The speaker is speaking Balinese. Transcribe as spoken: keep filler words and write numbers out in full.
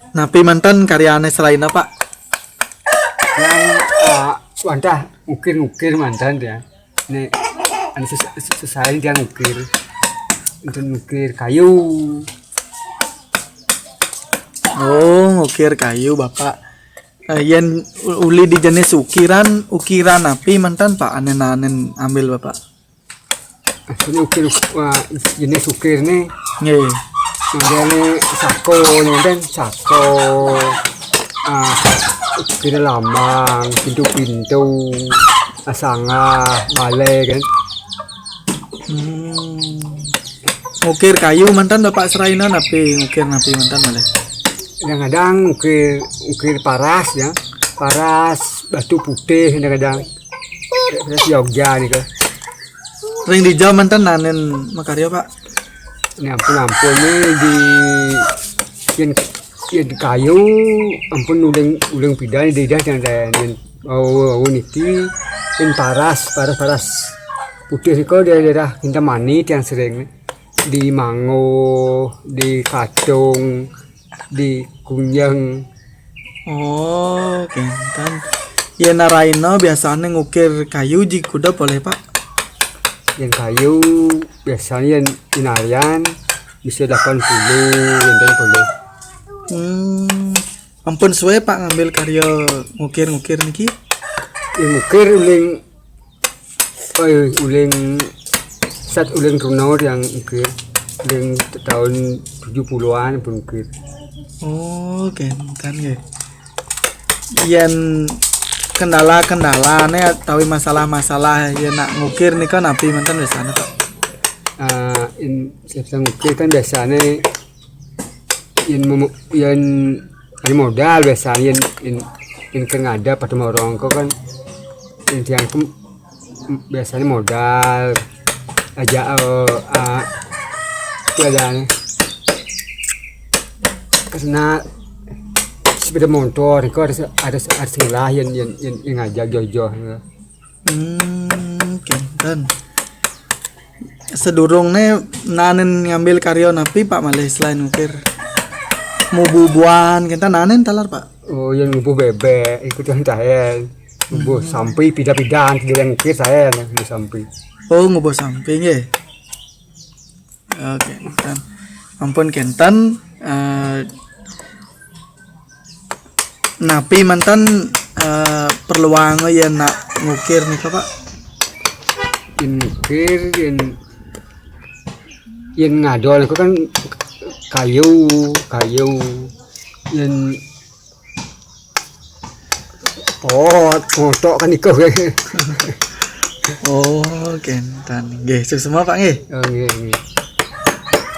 Napi manten karyane selaina, Pak? Yang, ah, wantah ngukir-ngukir manten ya. Nek anu ses- ses- sesain dia ngukir. Untuk ngukir kayu. Oh, ngukir kayu, Bapak. Eh, yen u- uli di jenis ukiran, ukiran napi manten, Pak, anen-anen ambil, Bapak? Ini ukir, wah, jenis ukir nih. Nggih. Modele sako, nenten sako. Ah, ukir lambang, pintu-pintu, asangah, bale kan. Hmm. Ngukir kayu manten Bapak seraina napi, ngukir napi manten malih? Kadang-kadang ukir, ukir paras ya. Paras, batu putih kadang-kadang. Paras Jogja nih kok. Ring dija manten nanen makarya, Pak? Ini ampun-ampun nih di yen yen kayu ampun uling uling pidan di dah yang yen oh, oh niki yen paras, paras-paras putih nika daerah Kintamani tiang sering di Mango, di Katung, di Kunyang. Oh, kenten. Yen araina biasane ngukir kayu ji kuda poleh, Pak? Yen kayu biasane yen inarian bisa delapan puluh, enten puluh. Hmm. Ampun suwe, Pak, ngambil karya ngukir-ngukir niki? Yen ngukir uling, oh, uling sat uling Runo yang ngukir. Uling tahun tujuh puluhan pun ngukir. Oh, kenten nggih. Yen kendala-kendalane utawi masalah-masalah yen nak ngukir nika napi menten biasane, Pak? Ah, in, saya ngukir kan biasane yen mem- yen yen modal biasane yen yen, yen ke ngadep atau morong kok kan yen tiang ku biasane modal aja eh ah, itu aja nih. Karena sepeda motor kok ada se- ada se- ada sebelah yen yen yen, yen ngajak jojo. Hmm, kenten. Sedurungne nanen ngambil karya napi, Pak, malih selain ngukir? Mubu buahan kenten nanen taler, Pak? Oh, yang ngubuh bebek, ikut yang tahen. Ngubuh sampi pida-pidaan tidak yang ngukir saya ngubuh sampi. Oh, ngubuh sampi nggih. Oke, kenten. Ampun kenten eh, napi manten eh, perluanga yen nak ngukir nika, Pak? Yen ngukir yen yen ngadol aku kan kayu, kayu. Yen pot, motok kan iku. Oh, kenten. Nggih, suksma, Pak, nggih. Oh, nggih, nggih.